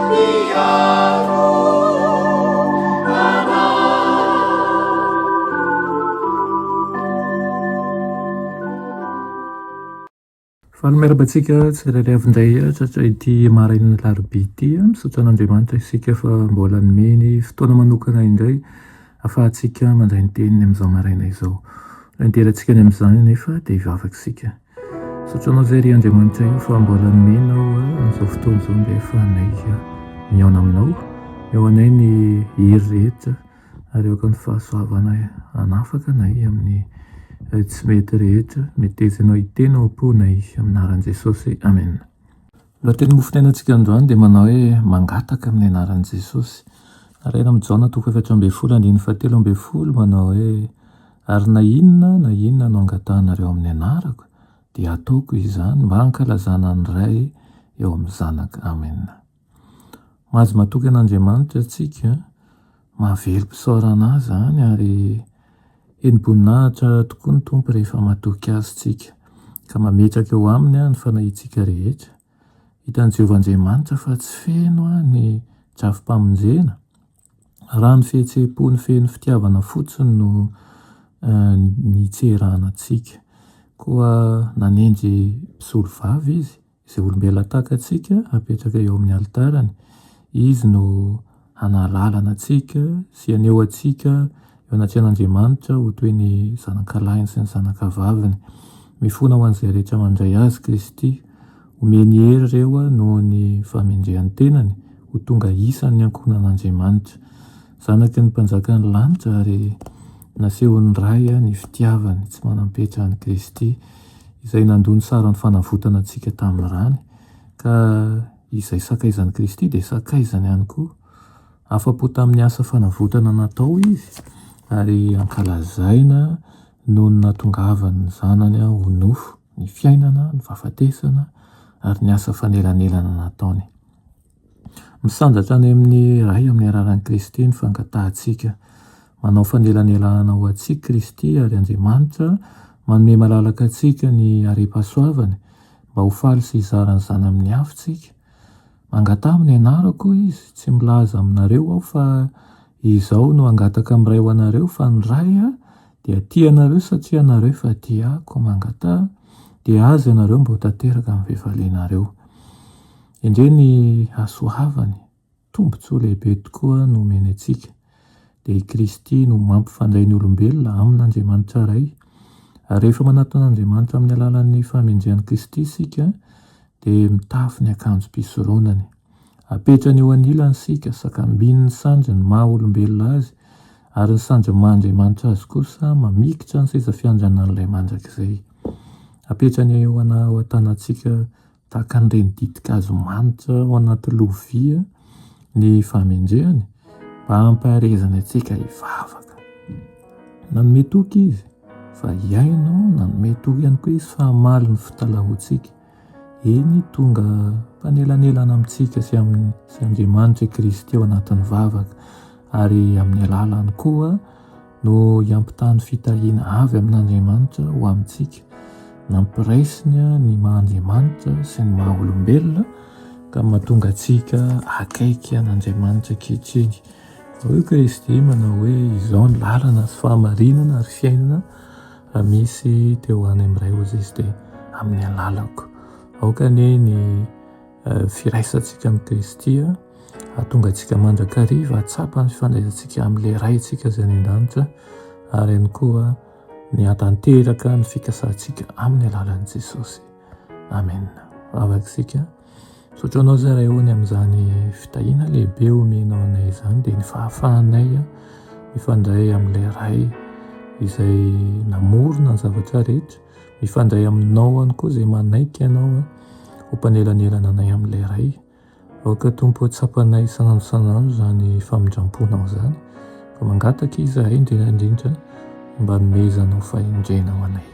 Mpiaro anay. Faly miarahaba antsika tsirairay avy indray tratra ity marainan'ny alarobia ity. Misaotra an'Andriamanitra isika fa mbola nomeny fotoana manokana indray ahafahantsika mandray ny teniny amin'izao maraina izao. Raha hidirantsika any amin'izany anefa dia hivavaka isika. Misaotra anao izay ry Andriamanitra io fa mbola nomenao amin'izao fotoana izao indray ahafahanay mihaona aminao. Eo anay ny hery rehetra. Ary aoka ny fahasoavana hanafaka anay amin'ny tsy mety rehetra. Meteza Ianao hiteny ao am-ponay amin'ny anaran'i Jesosy. Amena. Ny lohateny mofonainantsika androany dia manao hoe mangataka amin'ny anaran'i Jesosy. Arahina amin'i Jaona toko 14 andininy fahatelo ambin'ny folo manao hoe ary na inona na inona no angatahanareo amin'ny anarako dia hataoko izany mba hankalazana ny Ray eo amin'ny Zanaka. Amena. Mahazo matoky an'Andriamanitra isika, mahavelom-pisaorana Azy izany ary heni-boninahitra tokoa ny Tompo rehefa matoky Azy isika ka mametraka eo Aminy ny fanahiantsika rehetra. Hitan'i Jehovah Andriamanitra fa tsy feno ny drafi-pamonjena raha ny fihetseham-pony feno fitiavana fotsiny no nitserana antsika. Koa nanendry mpisolovava Izy Izay olombelona tahaka antsika apetraka eo amin'ny alitarany, izy no hanalalana antsika sy haneho antsika eo anatrehan'Andriamanitra ho toy ny zanakalahiny sy ny zanakavaviny. Mifona ho an'izay rehetra mandray Azy Kristy. Omeny hery ireo noho ny fahamendrehan'ny tenany ho tonga isan'ny ankohonan'Andriamanitra. Zanaky ny Mpanjakan'ny lanitra ary nasehon'ny Ray ny fitiavany tsy manam-petra an'i Kristy. izay nandoa ny saran'ny fanavotana antsika tamin'ny rany, ka izay sakaizan'i Kristy dia sakaizany ihany koa. Afa-po tamin'ny asa fanavotana natao izy, ary ankalazaina noho ny nahatongavan'ny Zanany ho nofo, ny fiainana, ny fahafatesana, ary ny asa fanelanelana nataony. Misandratra any amin'ny Ray amin'ny alalan'i Kristy ny fangatahantsika. Manao fanelanelanana ho antsika Kristy ary Andriamanitra manome malalaka antsika ny harem-pahasoavany mba ho faly sy hizara an'izany amin'ny hafa isika. Mangataha amin'ny anarako hoy Izy, tsy milaza aminareo Aho fa Izaho no hangataka amin'ny Ray ho anareo fa ny Ray dia tia anareo satria ianareo efa tia Ahy, koa mangataha dia azy ianareo mba ho tanteraka amin'ny fifalianareo. Endrey ny hasoavany, tombontsoa lehibe tokoa no omeny antsika, dia i Kristy no mampifandray ny olombelona amin'Andriamanitra Ray. Ary rehefa manatona an'Andriamanitra amin'ny alalan'ny fahamendrehan'i Kristy isika, dia mitafy ny akanjom-pisoronany. Apetrany eo anilany isika, sakambin'ny sandriny maha olombelona azy, ary ny sandry maha Andriamanitra azy kosa mamikitra ny seza fiandrianan'ilay mandrakizay. Apetrany eo an-tanantsika Tahaka an'ireny ditin-kazo manitra ao anaty lovia ny fahamendrehany mba hampaherezany antsika hivavaka. Nanome toky izy fa hihaino, nanome toky ihany koa izy fa hamaly ny fitalahoantsika. Eny, tonga mpanelanelana amintsika sy amin'ny sy Andriamanitra i Kristy ao anatin'ny vavaka, ary amin'ny alalany koa no hiampitany fitahiana avy amin'Andriamanitra ho amintsika. Nampiraisiny ny maha Andriamanitra sy ny maha olombelona ka mahatonga antsika akaiky an'Andriamanitra ankehitriny. Hoy Kristy manao hoe izao ny lalana sy fahamarinana ary fiainana raha misy te ho any amin'ny Ray hozy izy dia amin'ny alalako. Aoka anie ny firaisantsika amin'i Kristy hahatonga antsika mandrakariva hahatsapa ny fifandraisantsika amin'ilay Raintsika izay any an-danitra ary ihany koa ny hahatanteraka ny fikasantsika amin'ny alalan'i Jesosy. Amen. Vavaka isika. Misaotra anao izay Ray o ny amin'izany fitahiana lehibe omenao anay izany dia ny fahafahanay mifandray amin'ilay Ray izay namorona ny zavatra rehetra. Mifandray aminao ihany koa izay manaiky Anao ho mpanelanelana anay amin'ilay Ray. Aoka Tompo ho tsapanay isan'andro isan'andro izany famindram-ponao izany. Fa mangataka izahay indrindra indrindra mba hanomezanao fahendrena ho anay.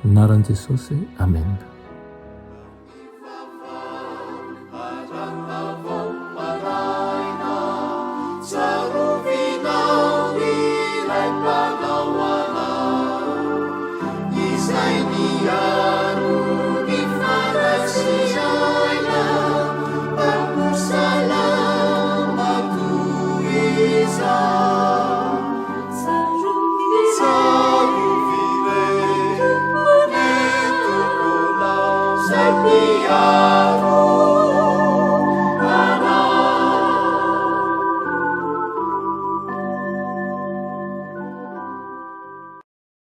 Amin'ny anaran'i Jesosy, Amena. mpiaro.